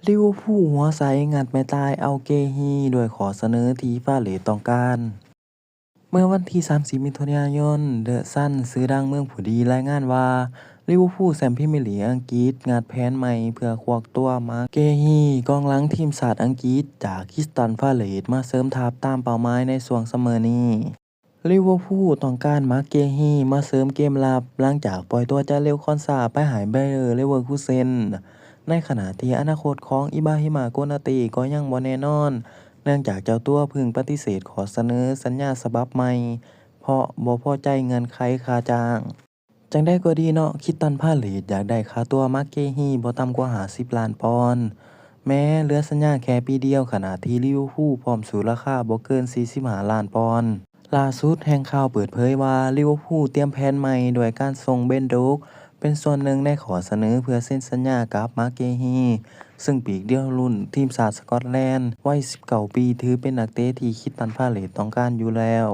ລິເວີພູ ຫົວໃສງັດແມ່ຕາຍເອົາເກຮີ ດ້ວຍຂໍ້ສະເໜີທີ່ຟາເຣດຕ້ອງການ. ເມື່ອວັນທີສາມສິບ ມິຖຸນາຍົນ, ເດີະຊັນ ຊື່ດັງເມືອງຜູ້ດີ ລາຍງານວ່າ ລິເວີພູ ແຊ້ມພຣີເມຍລີກອັງກິດ ງັດແຜນໃໝ່ເພື່ອຄວັກຕົວ ມາກ ເກຮີ ກອງຫຼັງທີມຊາດອັງກິດ ຈາກ ຄຣິສຕັນ ພາເລດ ມາເສີມທັບຕາມເປົ້າໝາຍໃນຊ່ວງຊັມເມີນີ້. ລິເວີພູ ຕ້ອງການ ມາກ ເກຮີ ມາເສີມເກມລັບ ຫຼັງຈາກປ່ອຍຕົວຈາເລວ ຄອນຊາ ໄປໃຫ້ ໄບເຢີ ເລເວີຄູເຊັນ ໃນຂະນະທີ່ອະນາຄົດຂອງ ອິບຣາຮິມາ ໂກນາເຕ ກໍຍັງບໍ່ແນ່ນອນ ເນື່ອງຈາກເຈົ້າຕົວເພິ່ງປະຕິເສດຂໍ້ສະເໜີສັນຍາສະບັບໃໝ່ ເພາະບໍ່ພໍໃຈເງື່ອນໄຂຄ່າຈ້າງ. ຈັ່ງໃດກໍດີເນາະ, ຄຣິສຕັນ ພາເລດ ຢາກໄດ້ຄ່າຕົວ ມາກ ເກຮີ ບໍ່ຕ່ຳກວ່າຫ້າສິບລ້ານປອນ. ແມ້ເຫຼືອສັນຍາແຄ່ປີດຽວ, ຂະນະທີ່ລິເວີພູ ພ້ອມສູ້ລາຄາບໍ່ເກີນສີ່ສິບຫ້າລ້ານປອນ. ລ່າສຸດ, ແຫຼ່ງຂ່າວເປີດເຜີຍວ່າ ລິເວີພູ ຕຽມແຜນໃໝ່ດ້ວຍການສົ່ງ ເບນ ໂດກ ເປັນສ່ວນໜຶ່ງໃນຂໍ້ສະເໜີເພື່ອເຊັນສັນຍາກັບ ມາກ ເກຮີ ຊຶ່ງປີກດຽວລຸ້ນທີມຊາດສະກອດແລນ ວັຍສິບເກົ້າປີ ຖືເປັນນັກເຕະທີ່ ຄຣິສຕັນ ພາເລດ ຕ້ອງການຢູ່ແລ້ວ.